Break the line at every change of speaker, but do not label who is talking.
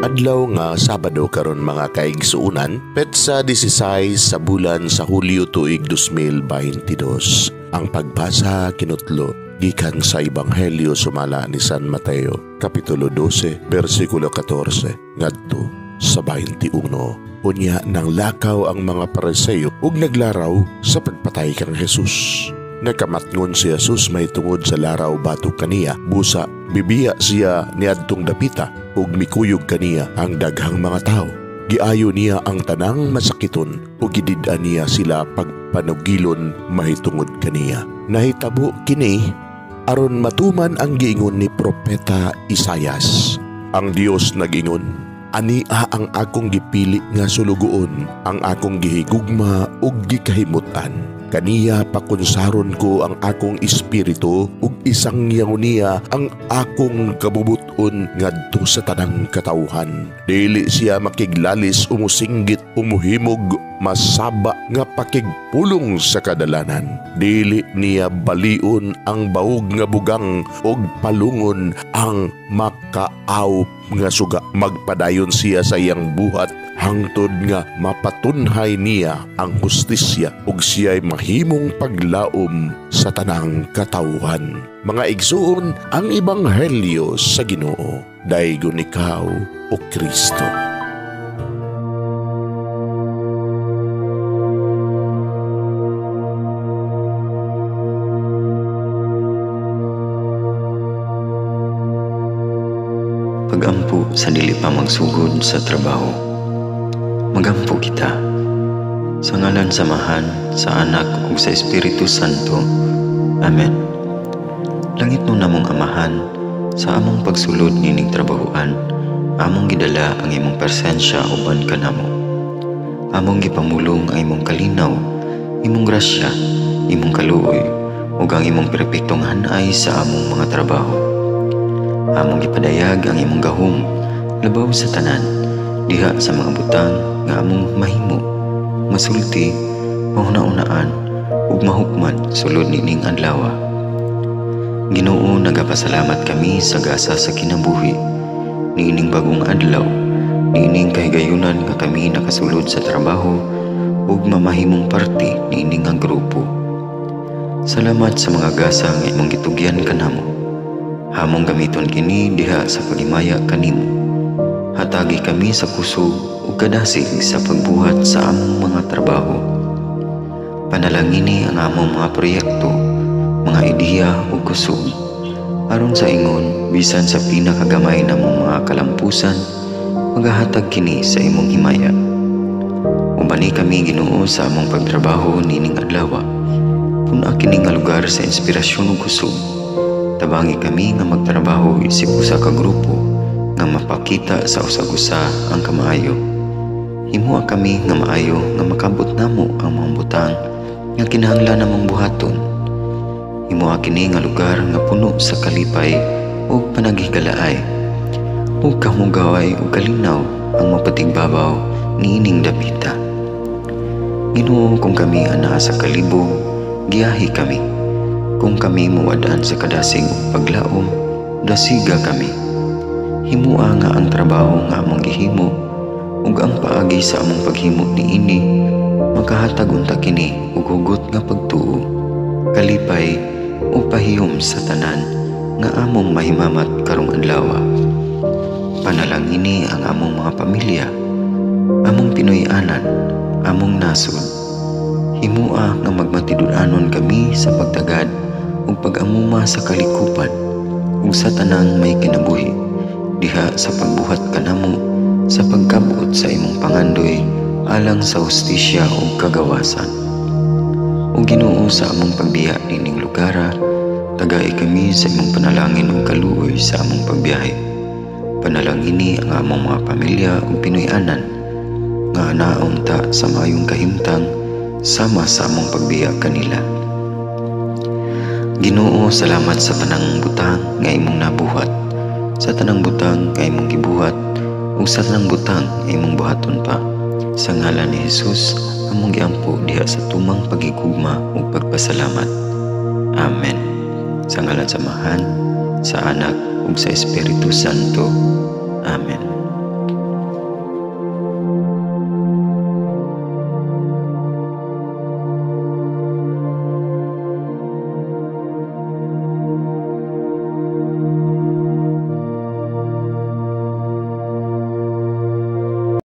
Adlaw nga Sabado karon, mga kaigsuunan, petsa 16 sa bulan sa Hulyo, tuig 2022. Ang pagbasa kinutlo gikan sa Ebanghelyo sumala ni San Mateo, Kapitulo 12, versikulo 14 ngadto sa 21. Unya nang lakaw ang mga Pariseo ug naglaraw sa pagpatay kang Jesus. Nakamatngon si Jesus mahitungod sa laraw batok kaniya, busa bibiya siya niadtong dapita ug mikuyog kaniya ang daghang mga tawo. Giayo niya ang tanang masakiton ug gidid-an niya sila pagpanugilon mahitungod kaniya. Nahitabo kini aron matuman ang giingon ni Propeta Isayas. Ang Dios nag-ingon, "Ania ang akong gipili nga sulugoon, ang akong gihigugma ug gikahimutan. Kaniya pakunsaron ko ang akong espiritu ug isangyaw niya ang akong kabubuton ngadto sa tanang katawhan. Dili siya makiglalis o musinggit o muhimog masaba nga pakigpulong sa kadalanan. Dili niya balion ang baog nga bugang ug palungon ang makaaw nga suga. Magpadayon siya sa iyang buhat hangtod nga mapatunhay niya ang hustisya ug siya'y mahimong paglaom sa tanang katawhan." Mga igsuon, ang ebanghelyo sa Ginoo. Daygon ikaw, o Kristo.
Pagampo sa dili pa magsugod sa trabaho. Magampo kita. Sa ngalan sa Amahan, sa Anak ug sa Espiritu Santo. Amen. Langit no namong Amahan, sa among pagsulod nining trabahoan, among gidala ang imong presensya uban kanamo. Among gipamulong ang imong kalinaw, imong grasya, imong kaluoy, ug ang imong perpektong hanay sa among mga trabaho. Among gipadayag ang imong gahom labaw sa tanan, diha sa mga butang nga among mahimo, masulti, mahuna-unaan ug mahukman sulod nining adlaw. Ginoo, nagapasalamat kami sa gasa sa kinabuhi niining bagong adlaw, niining kahigayunan nga kami nakasulod sa trabaho ug mamahimong parte niining nga grupo. Salamat sa mga gasa nga imong gitugyan kanamo. Hamong gamiton kini diha sa paghimaya kanimo. Hatagi kami sa kusog ug kadasig sa pagbuhat sa among mga trabaho. Panalangini ang among mga proyekto, mga ideya ug kusog, aron sa ingon bisan sa pinakagamay namong mga kalampusan, magahatag kini sa imong himaya. Ubani kami, Ginoo, sa among pagtrabaho nining adlaw. Pun-a kini nga lugar sa inspirasyon ug kusog. Tabangi kami nga magtrabaho isip usa ka grupo nga mapakita sa usag-usa ang kamaayo. Himoa kami nga maayo nga makabot namo ang mga butang nga kinahanglan namong buhaton. Himoa kini nga lugar nga puno sa kalipay ug panaghigalaay, ug kamugaway ug kalinaw ang mapatigbabaw niining dapita. Ginoo, kung kami anaa sa kalibog, giyahi kami. Kung kami muwad-an sa kadasig ug paglaom, dasiga kami. Himoa nga ang trabaho nga among gihimo ug ang paagi sa among paghimo niini makahatag unta kini og hugot nga pagtuo, kalipay ug pahiyom sa tanan nga among mahimamat karong adlaw. Panalangini ang among mga pamilya, among Pinoy-anan, among nasod. Himoa nga magmatinud-anon kami sa pagtagad ug pag-amuma sa kalikupan ug sa tanang may kinabuhi diha sa pagbuhat kanamo sa pagkabot sa imong pangandoy alang sa hustisya ug kagawasan. Ug Ginoo, sa among pagbiya nining lugara, tagai kami sa imong panalangin ug kaluoy sa among pagbiyahe. Panalangini ang among mga pamilya ug Pinoy-anan nga anaong ta sa maayong kahimtang sama sa among pagbiya kanila. Ginoo, salamat sa tanang butang nga imong nabuhat, sa tanang butang nga imong gibuhat, ug sa tanang butang nga imong buhaton pa. Sa ngalan ni Jesus, among giampo diha sa tumang pagigugma ug pagpasalamat. Amen. Sa ngalan sa Amahan, sa Anak ug sa Espiritu Santo.